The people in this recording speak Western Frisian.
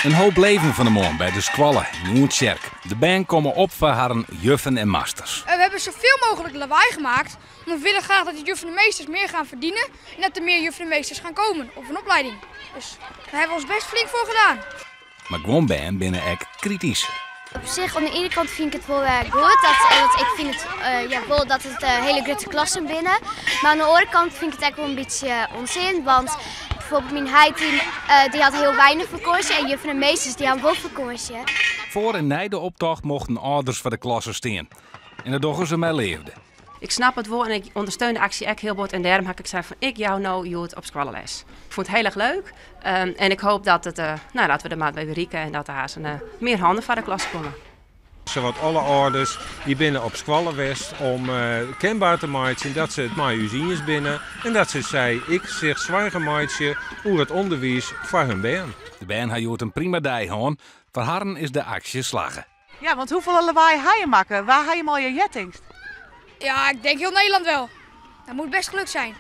In hoop leven fan 'e moarn by de skoalle yn Oentsjerk. De bern komme op foar harren juffen en masters. We hebben zoveel mogelijk lawaai gemaakt, omdat we willen graag dat de juffen en meesters meer gaan verdienen en dat er meer juffen en meesters gaan komen op een opleiding. Dus daar hebben we ons best flink voor gedaan. Mar guon bern binne ek kritysk. Op sich, oan de iene kant fyn ik it wol goed, dat, want ik fyn it ja, wol dat it hiele grutte klassen binne. Mar oan de oare kant fyn ik it ek wol in bytsje ûnsin, want byfoarbyld myn heit dy hat hiel weinich fakânsje en juffen en meesters dy hawwe wol fakânsje. Foar en nei de optocht mochten âlders foar de klasse stean. En dat dogge se mei leafde. Ik snap it wol en ik ûndersteun de aksje ek hiel bot en dêrom ha ik sein fan ik jou no hjoed op skoalle les. Ik fûn it hiel erch leuk en ik hoop dat, it, nou, dat we der mar by berikke en dat der aanst mear hannen foar de klasse komme. Sawat alle âlders dy binne op skoalle west om kenber te meitsjen dat se it mei ús iens binne en dat se sy ek sich soargen meitsje oer it ûnderwiis foar hun bern. De bern ha hjoed in prima dei hân. Foar harren is de aksje slagge. Ja, want hoefolle lawaai ha je makke? Wêr ha je allegear heard, tinkst? Ja, ik denk heel Nederland wel. Dat moet best gelukt zijn.